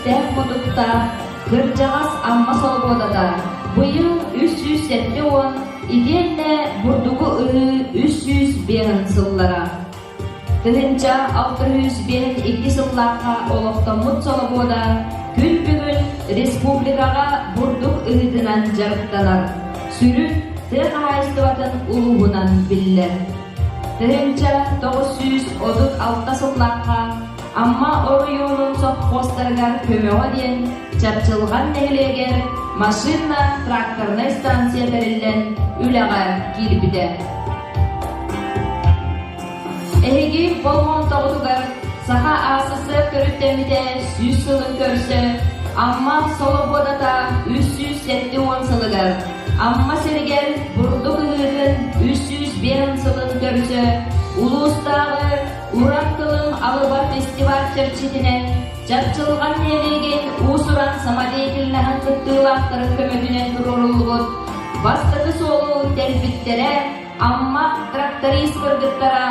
Төрүттээх-мутуктаах кырдьаҕас Амма Солобуодата быйыл 370 итиэннэ бурдугу ыһыы 305 сыллара. 1652 сыллаахха олохтоммут Солобуода күн бүгүн республикаҕа бурдук ыһыытынан дьарыктанар, сүрүн тыа хаһаайыстыбатын улууһунан биллэр. 1936 сыллаахха Амма оройуонун сопхуостарыгар көмөҕө диэн Чапчылҕан нэһилиэгэр машинно-тракторнай станция тэриллэн үлэҕэ киирбитэ. Эһиги болҕомтоҕутугар Саха АССР төрүттэммитэ 100 сылын көрсө Амма Солобуодата 370 сылыгар Амма сиригэр бурдук ыһыытын 305 сылын көрсө улуустааҕы Уран тылым алыба фестиваль чэрчитинэн Чапчылҕан нэһилиэгин уус-уран самодеятельноһын кыттыылаахтарын көмөтүнэн туруоруллубут бастакы суолу тэлбиттэрэ Амма тракторист кыргыттара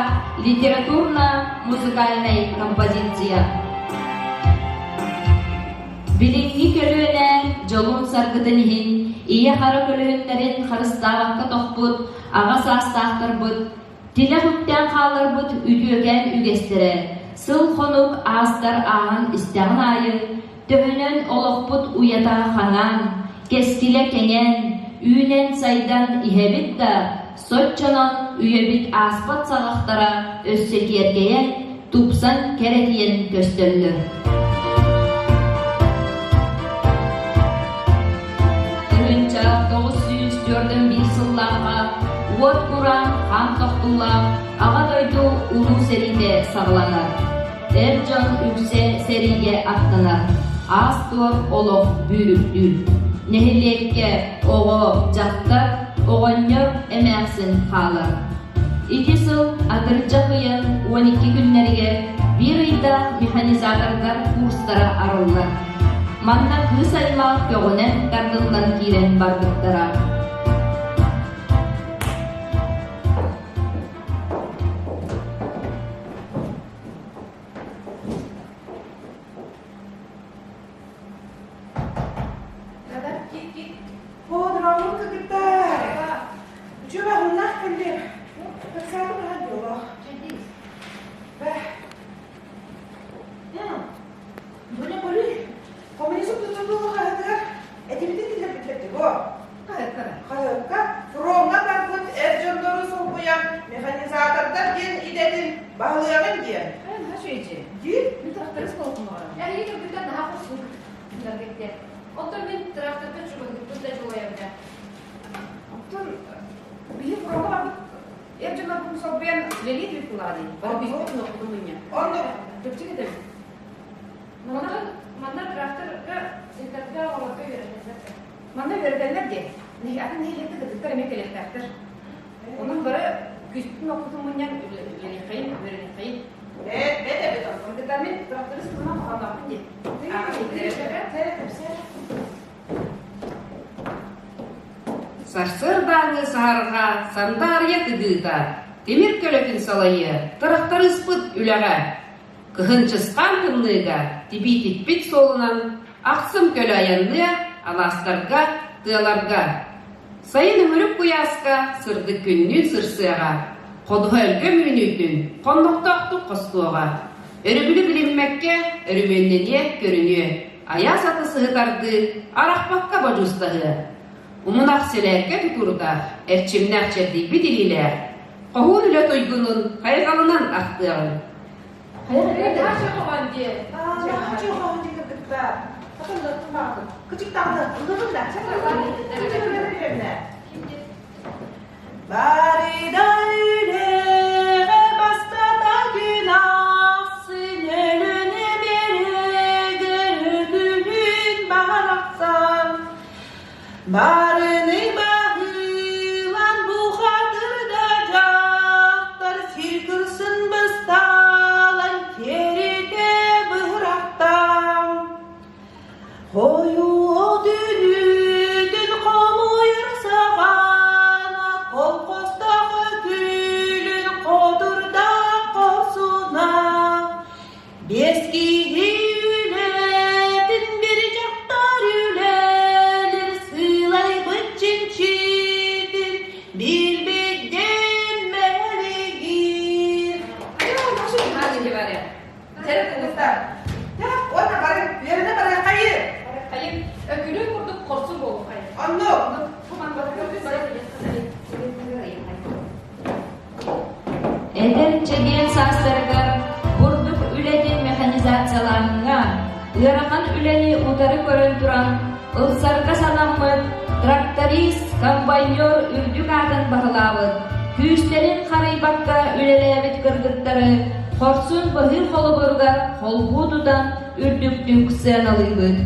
литературно-музыкальнай композиция. Билиҥҥи көлүөнэ дьолун-саргытын иһин ийэ-хара көлөһүннэрин харыстаабакка тохпут аҕа саастаахтарбыт тилэх үктээн хаалларбыт үтүөкээн үгэстэрэ сыл-хонук аастар ааһан истэҕин аайы төһөнөн олохпут уйата хаҥаан, кэскилэ кэҥээн, үүнэн-сайдан иһэбит да, соччонон үйэбит ааспат саҕахтара өссө киэркэйэн, тупсан кэрэтийэн көстөллөр. 1941 сыллаахха уот кураан хаан тохтуулаах Аҕа дойду Улуу сэриитэ саҕаланар. Эр дьон үксэ сэриигэ аттанар, аас-туор олох бүүрүктүүр. Нэһилиэккэ оҕо, дьахтар, оҕонньор, эмээхсин хаалар. Ити сыл атырдьах ыйын 12 күннэригэр биир ыйдаах механизатордар курстара арыллар. Манна кыыс аймах көҕүнэн тардыллан киирэн барбыттара. Хаһыакка фроҥҥа барбыт эр дьоннору солбуйан механизатордар диэн идэтин баһылыаҕын диэн. Дии? Мин тракторист буолуохпун Эһиги кыргыттар наһаа хорсун кыргыттар. Оттон мин тракторга чугаһыырбын да дьулайабын. Оттон биһи фроҥҥа барбыт эр дьоннорбун солбуйан үлэлии түбүк буолаҕа дии. Бары бүспүт нохпутун мунньа. Оннук. Чэпчэки этэ. Манна манна тракторга сирдэргэ оҕолорго үөрэтэллэр. Манна үөрэтэллэр диэн. Атын нэһилиэккэ кыргыттар эмиэ кэлиэхтээхтэр. Онон бары күүспүтүн-уоппутун мунньан үлэлиэххэйин, үөрэниэххэйин. Бэт, бэт эбит онтон. Кыргыттар мин тракторист туһунан хоһоонноохпун дии. Сарсыардааҥҥы саһарҕа сандаарыйа тыгыыта, тимир көлөтүн салайыа, тырахтарыыспыт үлэҕэ. Кыһын чысхаан тымныыга тибиитиппит суолунан ахсым көлө айанныа алаастарга, тыаларга. Сайын өҥүрүк куйааска сырдык күннүүн сырсыаҕа, ходуһа өлгөм үүнүүтүн хоннохтоохтук хостуоҕа. Өрөбүлү билиммэккэ өрүмүөннэниэ, көрүнүө, айаас аты сыһытардыы арахпакка бодьуустаһыа. Умунах сэлээркэ тутуурдаах, эрчимнээх чэрдийбит илиилээх, хоһуун үлэ туйгунун хайҕалынан ахтыаҕыҥ. Барыда үлэҕэ бастата күн ахсын өлүнү биэрэгэр өкүлүн барахсан Барыны баһыылан бухатырда дьахтар сир кырсын бысталан тиэритэ быһырахтаан Хойуу түүнүтүн хомуйар саҕана колхозтаах өкүлүн. Эдэр чэгиэн саастарыгар бурдук үлэтин механизациялааһыҥҥа ыарахан үлэни утары көрөн туран ылсарга санаммыт тракторист, комбайнер үрдүк аатын баһылаабыт, күүстэрин харыйбакка үлэлээбит кыргыттары хорсун быһыы холобуругар холбуу тутан үрдүктүк сыаналыыбыт.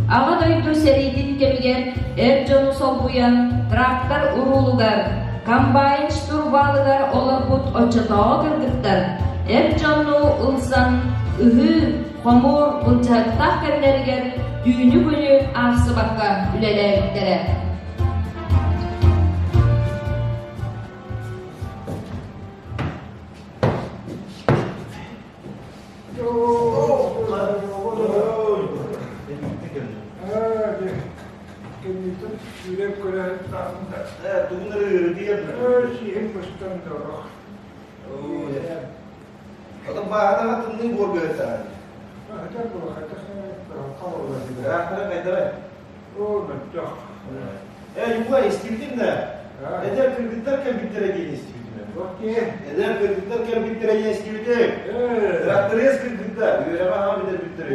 Аҕа дойду сэриитин кэмигэр эр дьону солбуйан трактор уруулугар, комбайн штурвалыгар олорбут оччотооҕу кыргыттар эр дьоннуу ылсан ыһыы, хомуур былдьаһыктаах кэмнэригэр түүнү-күнү аахсыбакка үлэлээбиттэрэ. Кэнниттэн сүүрэн көрөн Тугун сиһин быстан дорох. Отон бааһынаҕа тымныы буор быһыттаҕа. Хатар була хатар Ыраахтара хайдара? Оо, мөлтөх. Э, Ньукулай, истибитим да. Эдэр кыргыттар кэлбиттэрэ диэн истибитим. Эдэр кыргыттар кэлбиттэрэ диэн истибитим. Тракторист кыргыттар, үөрэҕи аһа бүтэрбиттэр.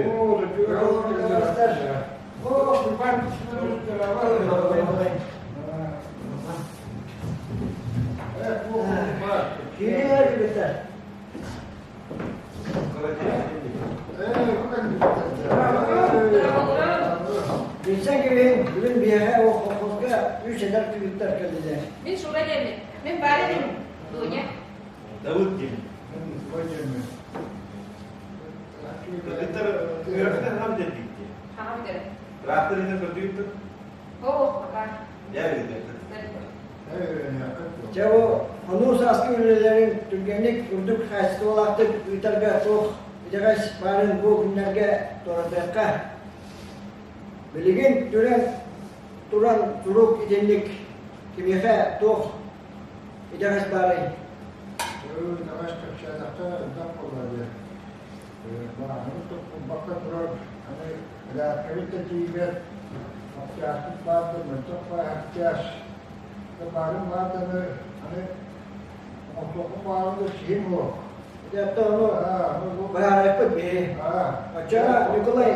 Билсэн кэбиһин, бүгүн биэһэ ол колхозга үс эдэр кыргыттар кэллилэр. Мин Шура диэммин. Мин Варя диэммин. Дуня. Давыд диэммин. Кыргыттар үөрэхтэн хаһан бүтэрдигит дии? Хаһан бүтэрэр? Трактор иһин көрдүгүт Оо, пока. Дьэ, Дьэ бу хонуу сааскы үлэлэрин түргэнник үрдүк хаачыстыбалаахтык ыытарга туох итэҕэс баарын бу күннэргэ туоратыахха. Билигин түрэн туран турук итинник кимиэхэ туох итэҕэс баарый? Итэҕэс кэпсээтэххэ элбэх буолла диэн. Бааһыны туппакка турар аны Рээккэбит да тиийбэт, хапчааспыт баар да мөлтөх баар хапчаас. Баарын баар да аны оҥостуохпут баарын да сиһим суох. Дьэ, ону быһаарыахпыт биһи. Оччоҕо Ньукулай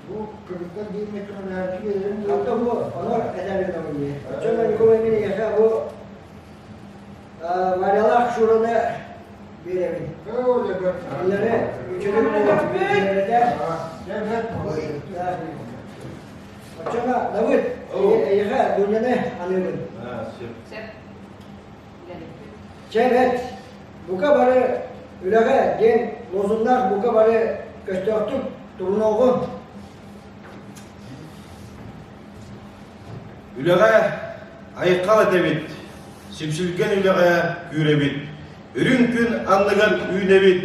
бу кыргыттар диэн көмөлөһөөччү биэрэрин Оттон бу онор этэрин дии. Оччоҕо Ньукулай мин эйиэхэ бу Варялаах Шураны биэрэбин. Кинилэри үчүгэй буолуо. Оччоҕо Давыд, эйиэхэ Дуняны аныыбын. Чэ бэт, бука бары үлэҕэ диэн лозуннаах бука бары көстөөхтүк турунуоҕун. Үлэҕэ айхал этэбит, сүпсүлгэн үлэҕэ күүрэбит, үрүҥ күн анныгар үүнэбит,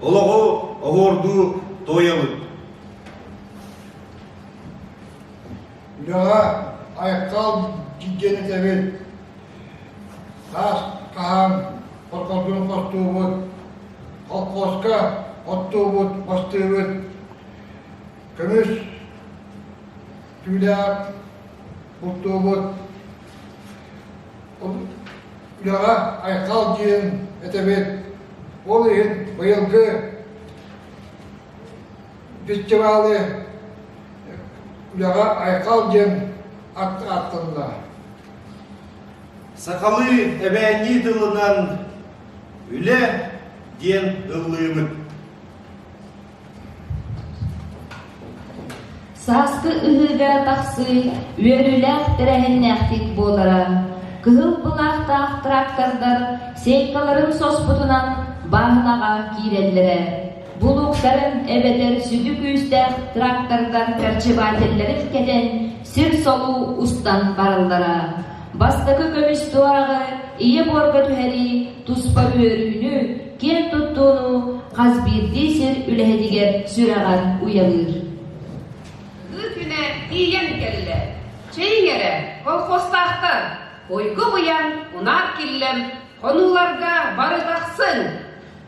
олоҕу оһуордуу туойабыт. Үлэҕэ айхал диэн этэбит, таас хаһан хорҕордун хостуубут, холкуоска оттуубут, мастыыбыт, көмүс түүлээх бултуубут үлэҕэ айхал диэн этэбит. Ол иһин быйылгы фестивалы үлэҕэ айхал диэн ааттанна. Сахалыы эбээннии тылынан үлэ диэн ыллыыбыт. Сааскы ыһыыга тахсыы үөрүүлээх тэрээһиннээхтик буолара. Кыһыл былаахтаах трактордар сейкаларын соспутунан бааһынаҕа киирэллэрэ. Булууктарын эбэтэр сүдү күүстээх трактордар корчевателлэрин кэтэн сир солуу устан бараллара. Бастакы көмүс туораҕы ийэ буорга түһэрии туспа үөрүүнү, киэн туттууну хас биирдии сир үлэһитигэр сүрэҕэр уйалыыр. Ыы күнэ тиийэн кэллэ. Чэйиҥ эрэ, колхозтаахтар, уйгу быйаҥ, унаар киллэм, хонууларга бары тахсыҥ!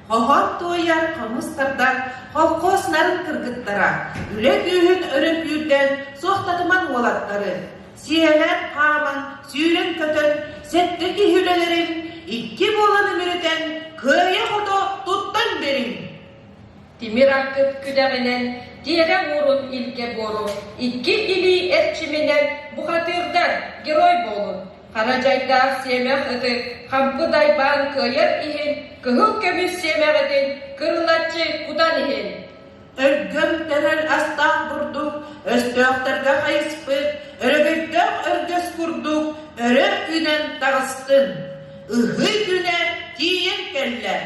Хоһоон туойар, хомус тардар, холкуос нарын кыргыттара, үлэ күүһүн өрө күүрдэн, суохтатыман уолаттары, Сиэлэн хааман, сүүрэн-көтөн, сэттэ киһи үлэлэрин икки буолан үмүрүтэн, кыайа. Тимир аккыт күдэҕинэн, тиэрэ уурун илгэ буору, икки илии эрчиминэн бухатыырдар герой буолун! Хара дьайдаах сиэмэх ыты хампы дайбаан кыайар иһин, кыһыл көмүс сиэмэҕитин кырылаччы кутан иһин! Өлгөм төрөл астаах бурдук, өстөөхтөргө хайыспыт, өрөгөйдөөх өргөс курдук өрө үүнэн таҕыстын. Ыһыы күнэ тиийэн кэллэ.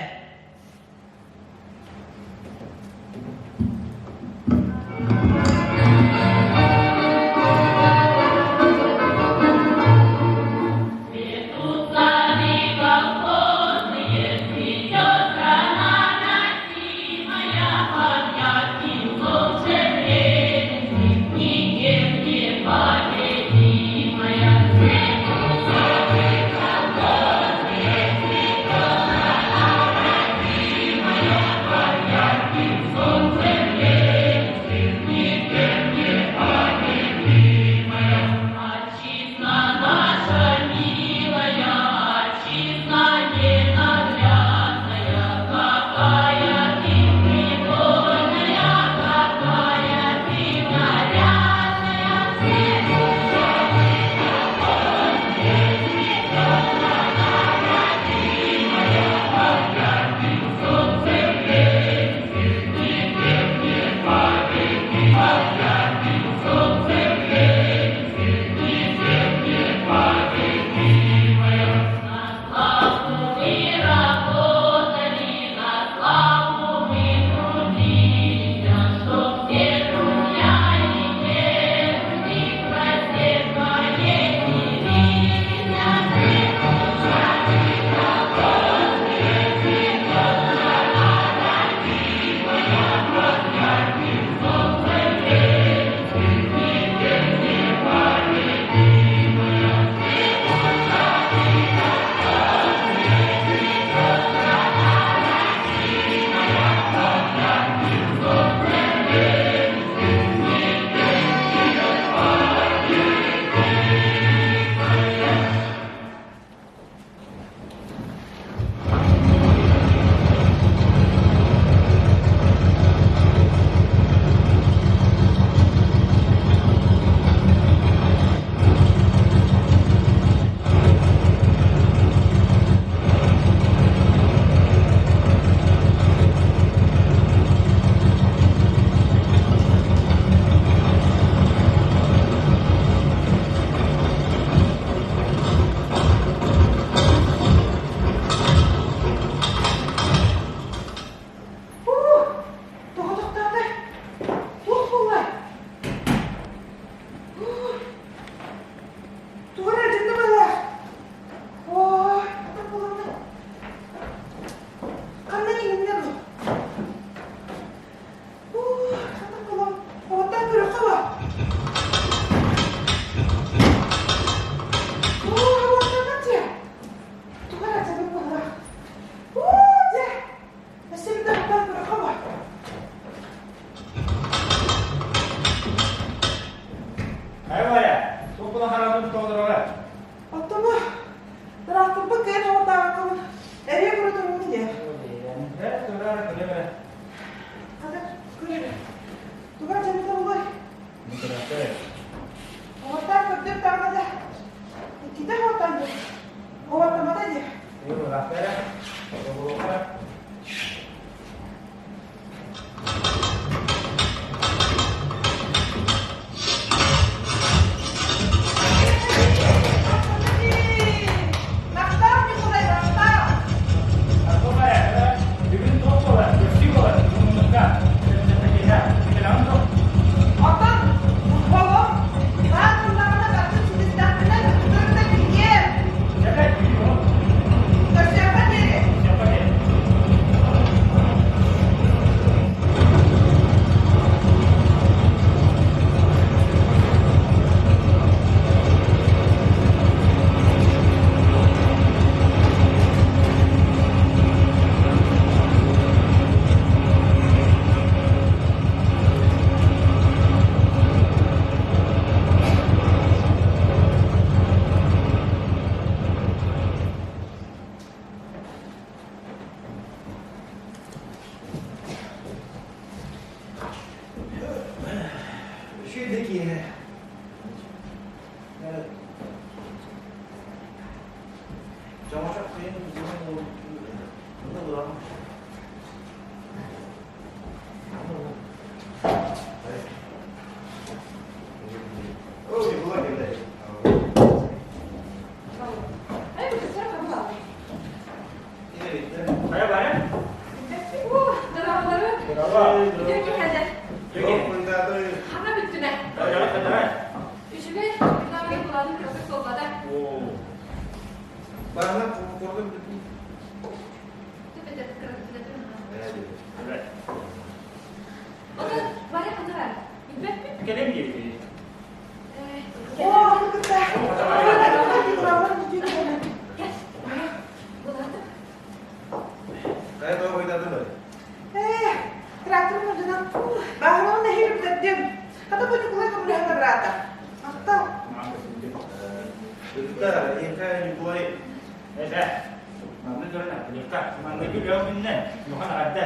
күннэ, Юхан эҕэрдэ.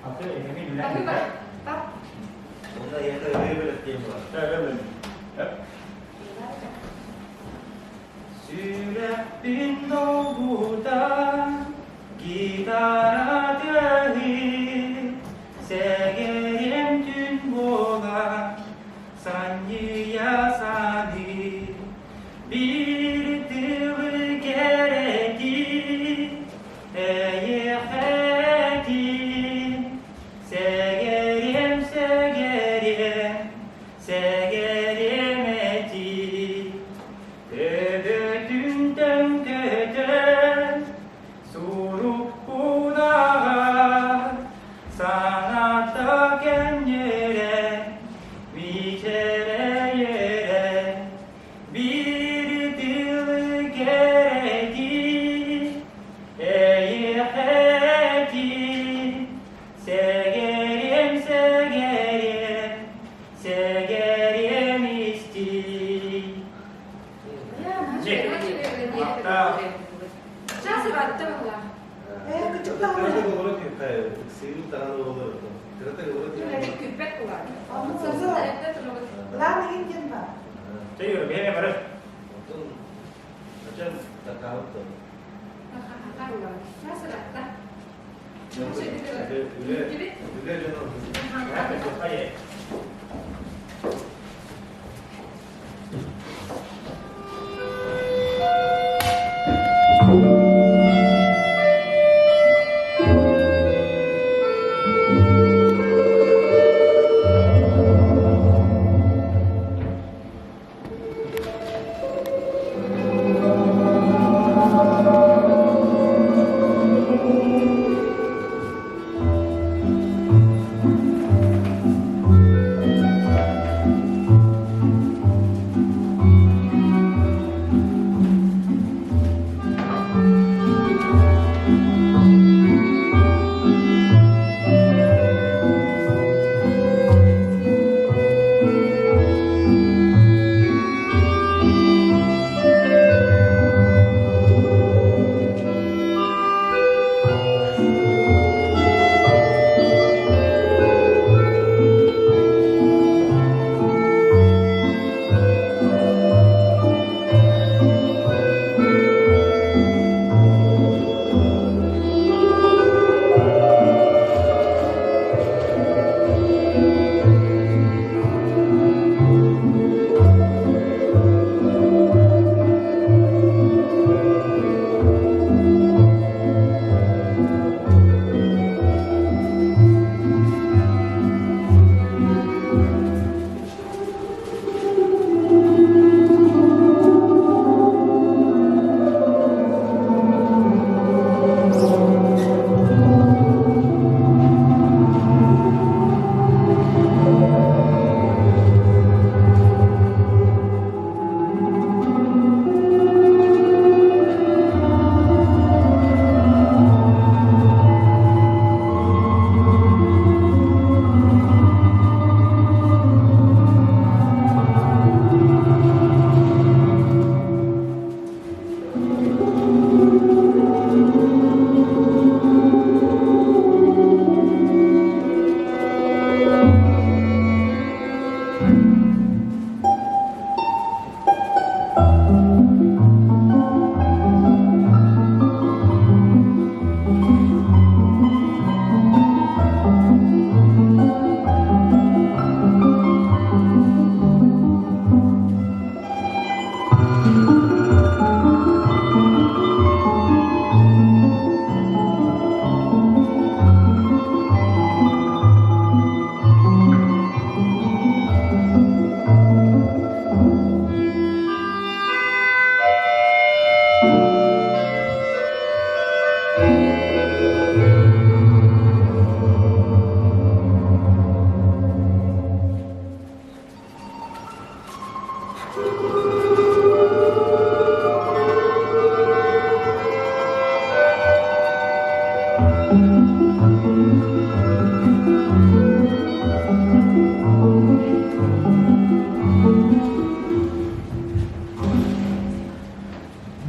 Аты эһэми үлээн Онно эйиэхэ ырыа бэлэхтиэм буолар. Сүрэхпин долгутар гитара тыаһын сэгэриэм түн буолар санньыйа саныы биир тылы кэрэтин эйиэхэтин сэгэриэм сэгэриэм сэгэриэм этин Төбөтүн төҥкөтөн сурукпун ааҕар, санаата кэмньэрэн, мичээрэ-үөрэн, биир тылы кэрэтии, эйиэхэтии, сэгэриэм, сэгэриэм, сэгэриэм истиий.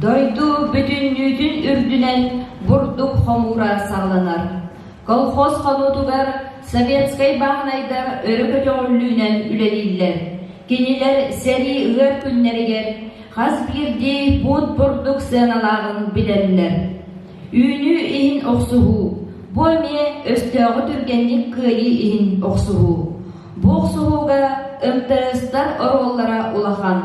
Дойду бүтүннүүтүн үрдүнэн бурдук Бурдук хомуура саҕаланар. Колхоз хонуутугар советскай бааһынайдар өрө көтөҕүллүүнэн үлэлииллэр. Кинилэр сэрии ыар күннэригэр хас биирдии буут бурдук сыаналааҕын билэллэр. Үүнүү иһин охсуһуу, бу эмиэ өстөөҕү түргэнник кыайыы иһин охсуһуу. Бу охсуһууга МТС-тар оруоллара улахан.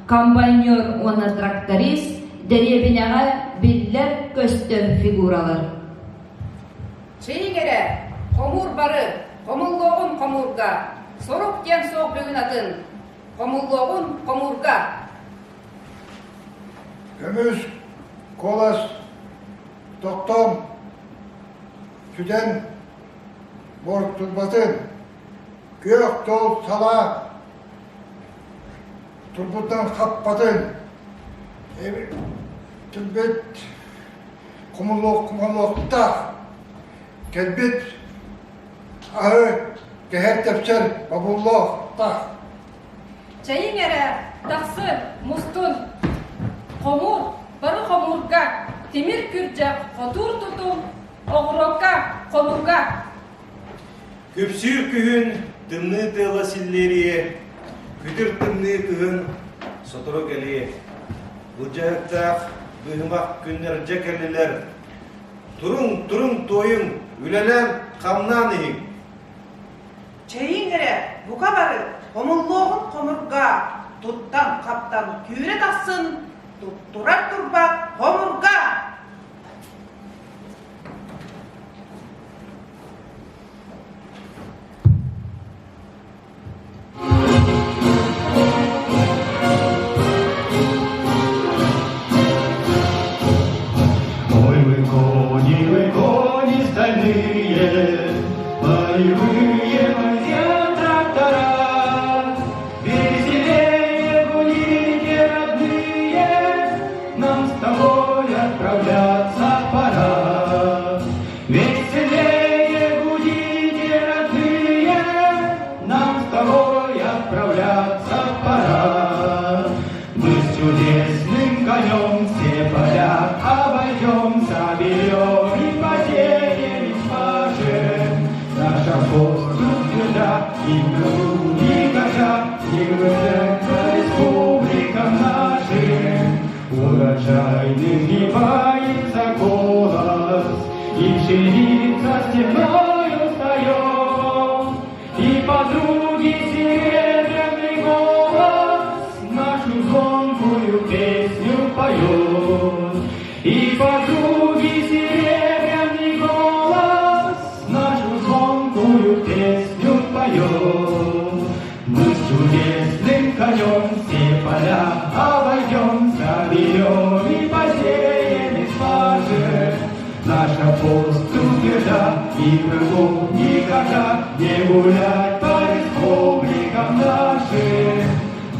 Комбайнер уонна тракторист дэриэбинэҕэ биллэр-көстөр фигуралар. Чэйиҥ эрэ, хомуур бары, хомуллуоҕун хомуурга, сорук диэн суох бүгүн атын, хомуллуоҕун хомуурга. Көмүс, куолас, тохтон, сүтэн, буортурбатын, күөх тол салаа турбутан хаппатын, түрбүт хомулуохтаах, кэлбит аһы кэһэр тэпсэр бобуллуохтаах. Чэйиҥ эрэ, тахсын, мустун. Хомуур, бары хомуурга, тимир күрдьэх, хотуур тутум, оҕуруокка, хонууга. Күпсүүр күһүн тымныы тыала силлиэриэ, күтүр тымныы кыһын сотору кэлиэ. Былдьаһыктаах быһымах күннэр дьэ кэллилэр. Туруҥ, туруҥ, туойуҥ, үлэлээн, хамнаан иһиҥ. Чэйиҥ эрэ, бука бары, хомуллуоҕун хомурга, туттан-хаптан түүрэ тахсын, туттурар турбат хомурга! Ой, вы кони, вы кони стальные, Боевые мазья трактора, Веселее гудите, родные, Нам с тобой отправляться пора. Веселее гудите, родные, Нам с тобой отправляться пора. Мы с чудесным конем все поля обойдем, Соберем и посеем, и спашем. Наша поступь тверда, и в году никогда Не гвоздя по республикам нашим. Урожайный сгибается голос, И пшеница степною встает, И подруги серебряный голос Нашу звонкую песню поет. И подруги серебряный голос Нашу звонкую песню поет. Мы с чудесным конем все поля обойдем, Соберем и посеем, и спашем. Наша поступь тверда, и врагу никогда не гулять по республикам нашим.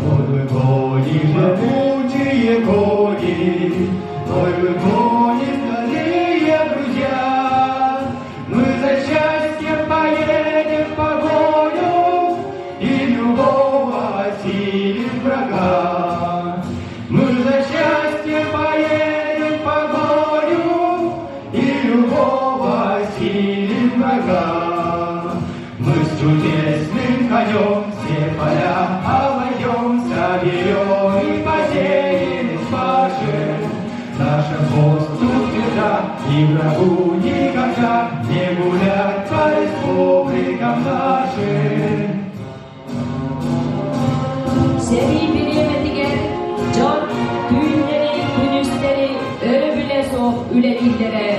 Ой, вы кони, могучие кони, Ой, вы кони, стальные друзья, Мы за счастьем поедем в погоню И любого осилим врага. Мы за счастьем поедем в погоню И любого осилим врага. Мы с чудесным конем все поля обойдем, Соберем и посеем, и спашем. Наша поступь тверда, и врагу никогда не гулять по республикам нашим. Сэрии бириэмэтигэр дьон түүннэри, күнүстэри өрөбүлэ суох үлэлииллэрэ.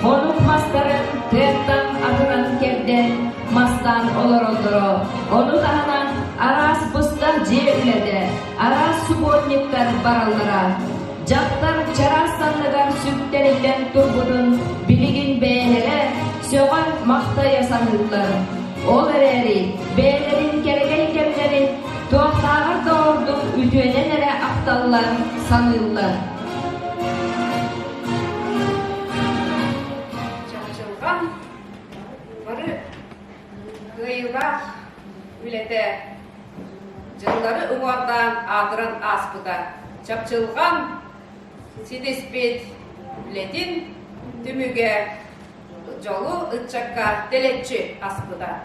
Хонук мастарын тыаттан атынан кэрдэн, мастаан олороллоро. Ону таһынан араас быстах дьиэ үлэтэ, араас субботниктар бараллара. Дьахтар чараас санныгар сүктэриллэн турбутун билигин бэйэлэрэ сөҕө-махтайа саныыллар. Ол эрээри бэйэлэрин кэрэгэй кэмнэрин туохтааҕар да ордук үтүөнэн эрэ ахталлар, саныыллар. Чахчылҕан бары кыайыылаах үлэтэ дьыллары уҥуордаан аатыран ааспыта. Чапчылҕан ситиспит үлэтин. Түмүгэ дьолу ыччакка дэлэччи аспыта.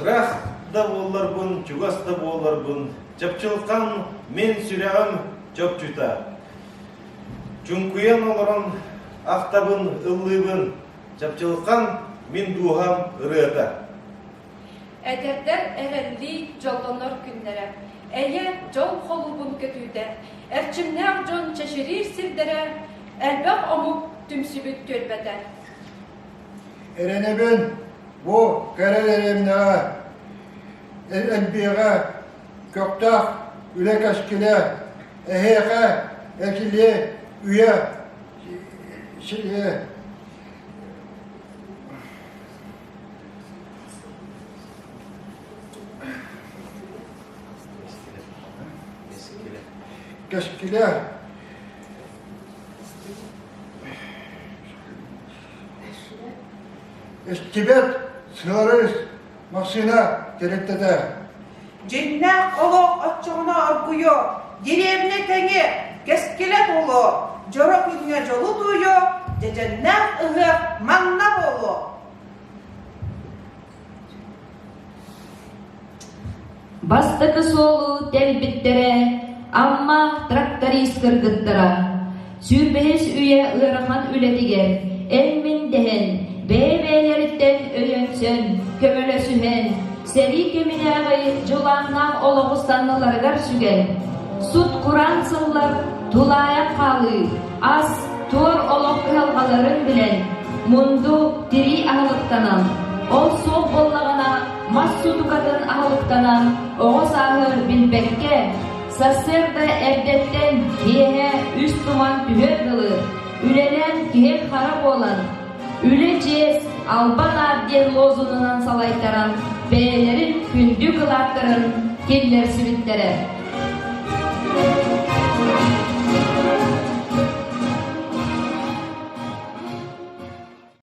Ыраах да буолларбын, чугас да буолларбын, чапчылҕан мин сүрэҕим чопчута. Чуҥкуйан олорон ахтабын, ыллыыбын, чапчылҕан мин дууһам ырыата. Эдэрдэр эрэллии дьоллонор күннэрэ, эйэ дьол холуубун көтүүтэ, эрчимнээх дьон чэчириир сирдэрэ, элбэх омук түмсүбүт түөлбэтэ. Эрэнэбин бу кэрэ дэриэбинэҕэ элбиэҕэ көхтөөх үлэ кэскилэ эһиэхэ экилиэ үйэ Кэскилэ Эстибэт сыарыс массыына тэрилтэтэ. Дьиҥнээх олох оччоҕуна оргуйуо, дэриэбинэ кэҥиэ, кэскилэ буолуо, дьоро күҥҥэ дьолу тууйуо, дьэдьэннээх ыһыах манна буолуо. Бастакы суолу тэлбиттэрэ Амма тракторист кыргыттара. Сүүрбэһис үйэ ыарахан үлэтигэр эн-мин дэһэн, бэйэ-бэйэлэриттэн өйөнсөн, көмөлөсүһэн, сэрии кэминээҕи дьулааннаах олоҕу санныларыгар сүгэн, сут-кураан сыллар тулаайах хаалыы, ас, туор олох кыһалҕаларын билэн, мунду тирии аһылыктанан, ол суох буоллаҕына мас сутукатын аһылыктанан оҕо сааһы билбэккэ, сарсыарда эрдэттэн киэһэ үс туман түһүөр дылы үлэлээн киһи хара буолан, үлэ чиэс, албан аат диэн лозунунан салайтаран бэйэлэрин күндү кылааттарын киллэрсибиттэрэ.